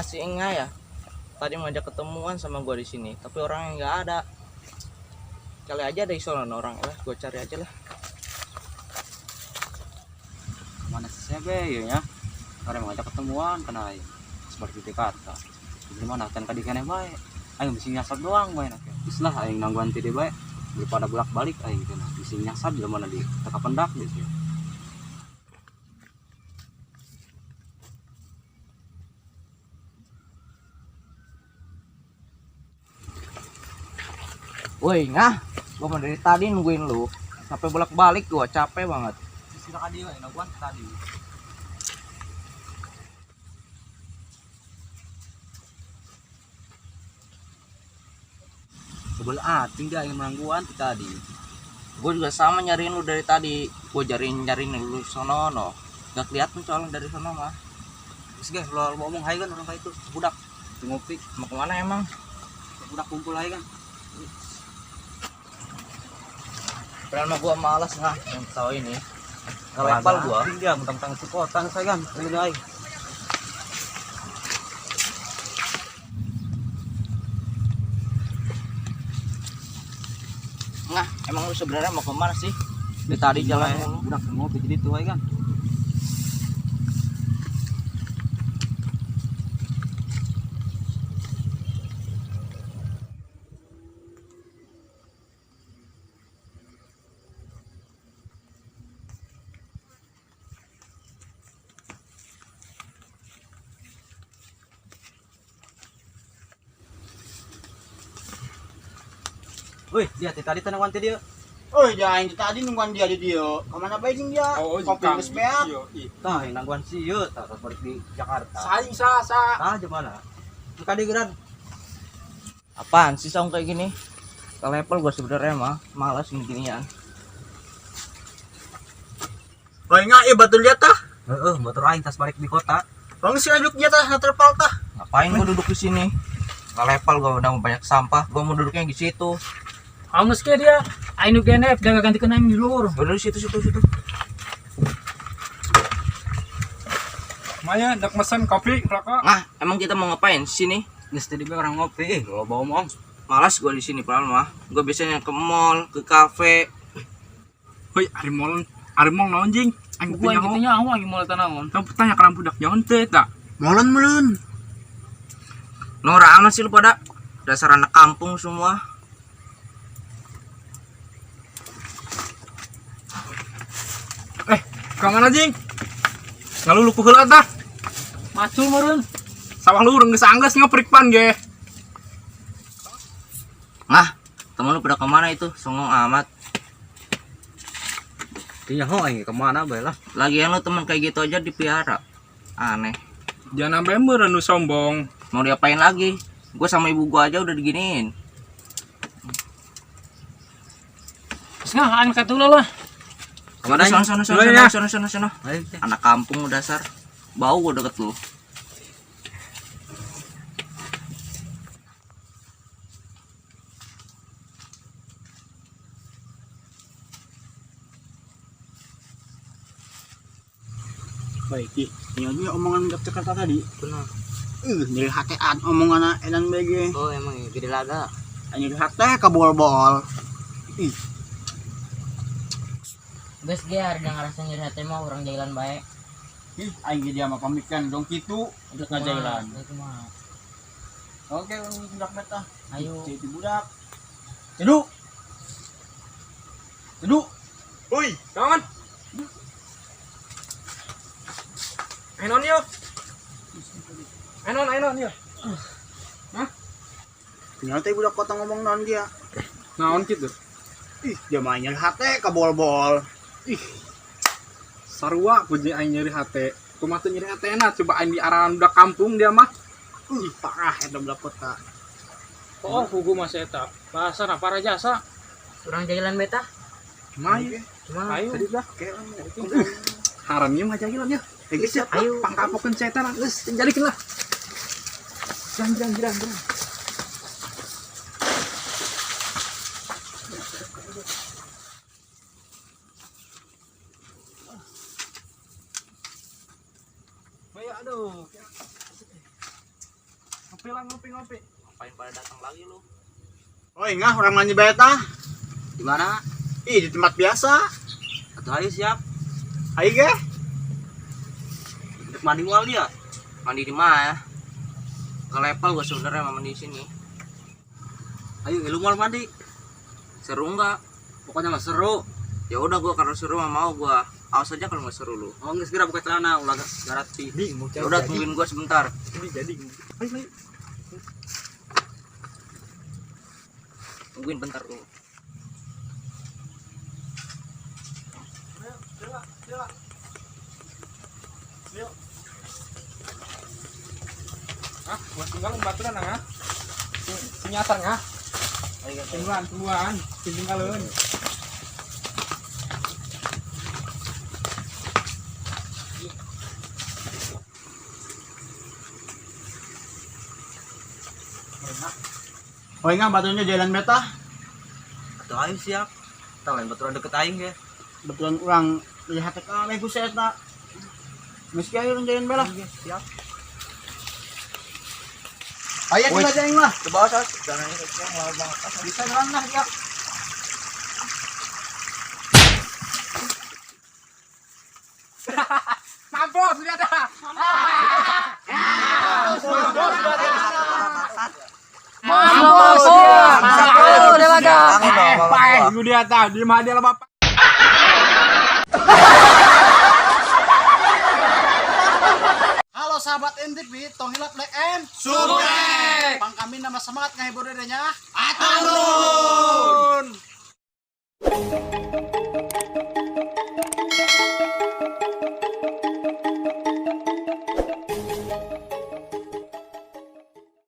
Mana si Enga ya? Tadi mau ngajak ketemuan sama gua di sini, tapi orangnya nggak ada. Kali aja ada di sono orang lah, gua cari aja lah. Mana si Sebe ya? Karena mau ngajak ketemuan kena aing. Seperti di Jakarta. Gimana kan kadi keneh bae. Aing bisa nyasar doang bae nak. Geus lah aing nangguan ti dieu bae. Daripada bolak-balik aing teh bisa nyasar di mana di teka pendak gitu. Woi, ngah, gua mau dari tadi nungguin lu. Sampai bolak-balik gua capek banget. Silakan dia nangguan tadi. Sebel ating dia ingin menangguan tadi. Gua juga sama nyariin lu dari tadi. Gua nyariin lu sono no. Gak kelihatan soalnya dari sono mah. Terus guys, lo ngomong hai kan orang kayak itu, budak ngopi. Mau kemana emang? Budak kumpul hai kan. Padahal mah gua malas ngah yang tahu ini. Kalau level gua. Dia mentang-mentang si kota saya kan, ini aing. Ngah, emang lu sebenarnya mau kemana sih? Dari tadi jalan mulu. Budak ngopi jadi tuh kan. Wih, dia tadi tenang wanti dia. Oh, ya aing tadi nungguan dia di dia. Kemana bae jeung dia? Oh, Kopi geus beak. Tah, yang nangguan sih ieu tah terus balik di Jakarta. Saing sa sa. Tah gimana? Muka geran. Apaan sih song kayak gini? Ke level gua sebenarnya mah malas gini-ginian. Woi, ngah ieu batur dia tah. Heeh, motor aing tas balik di kota. Bang si aduk dia tah na terpal tah. Ngapain gua duduk di sini? Ke level gua udah banyak sampah, gua mau duduknya di situ. Amus ke dia, aing nu genep dia ganti kena aing di luhur. Gua duduk situ situ situ. Maya dak mesen kopi rokok. Nah, emang kita mau ngapain sini? Geus tadi bae orang ngopi, lo bawa omong. Malas gua di sini padahal mah. Gua biasanya ke mall, ke kafe. Hoi, ari mall, ari mall naon jing? Aing Gua teu yang nyaho. kitu nyaho aing moal tanaon. Tong tanya ka budak nyaho teu eta. Molen meureun. Norak amat sih lu pada. Dasar anak kampung semua. Ka mana jing? Ngalulu ku heula tah. Macul meureun. Sawah lu urang geus anggeus ngeprik pan ge. Nah, temen lu pada kemana itu? Songong amat. Teu nyaho aing kemana bae lah. Lagian lu temen kayak gitu aja dipiara. Aneh. Jangan sampai meureun nu sombong. Mau diapain lagi? Gua sama ibu gua aja udah diginiin. Geus ngah aing katulah lah. Kemana Sono sono sono Duluan ya. sono sono sono. Aing teh. Anak kampung dasar. Bau gua deket lu. Baik, Ki. Ini omongan budak Jakarta tadi. Benar. Nyeri hatean omongan edan bae ge. Oh, emang gede laga. Nyeri hate ka bol-bol. Ih, Geus ge harga ngarasa nyeri hate mah urang jalan bae. ih aing ge dia mah pamikan dong kitu udah ngajalan. Kumaha? Oke, urang budak meta. Ayo. Jadi budak. Teduh. Teduh. Woi, naon? Ayo naon yo? Ayo naon, ayo naon yo? Tinggal teh budak kota ngomong naon dia. Naon kitu? Ih, dia mah nyeri hate ka bol-bol. Ih, Sarua puji aing nyeri hate. Kumaha teu nyeri hatena coba aing di arahan budak kampung dia mah. ih parah eta budak kota. Oh, kugu mah eta. Bahasa para jasa. Urang jalan bae tah. Maya. Kumaha? Ayo. Tadi lah. Oke, Haramnya mah jagilan ya. Eh, geus siap. Ayo. Pangkapokeun setan lah. Geus jadikeun lah. Jalan jalan jalan. jalan. Maya aduh. Ngopi. Ngapain pada datang lagi lu? Oh, enggak orang mandi bae tah. Di mana? Ih, di tempat biasa. Atuh ayo siap. Ayo ge. Dek mandi moal dia. Mandi di mana? Ke level gua sebenarnya sama mandi di sini. Ayo lu moal mandi. Seru nggak? Pokoknya mah seru. Ya udah gua kalau seru mah mau gua. Awas aja kalau nggak seru lu. Oh geus geura buka celana ulah garati. Ya udah tungguin gua sebentar. Jadi. Ayo, ayo. Tungguin bentar dulu. Ah, gua tinggal baturan ah. Si nyasar ngah. Tungguan, tungguan, tinggalin. Oh, enggak batunya jalan beta. Atuh ayo siap. Tah lain baturan deket aing ge. Betulan orang lihat ke ku saya tak. Meski ayo orang jalan bela. Siap. Ayo kita jalan lah. Ke bawah, Sos. Jangan ini lama banget. Bisa jalan lah ya. Mampus sudah dah. Mampus dia. Mampus dia laga. Paeh, lu dia tahu di mana dia lah bapak. Halo sahabat NTV, tong hilap like and subscribe. Pang kami nama semangat ngahibur dedenya. Aturun.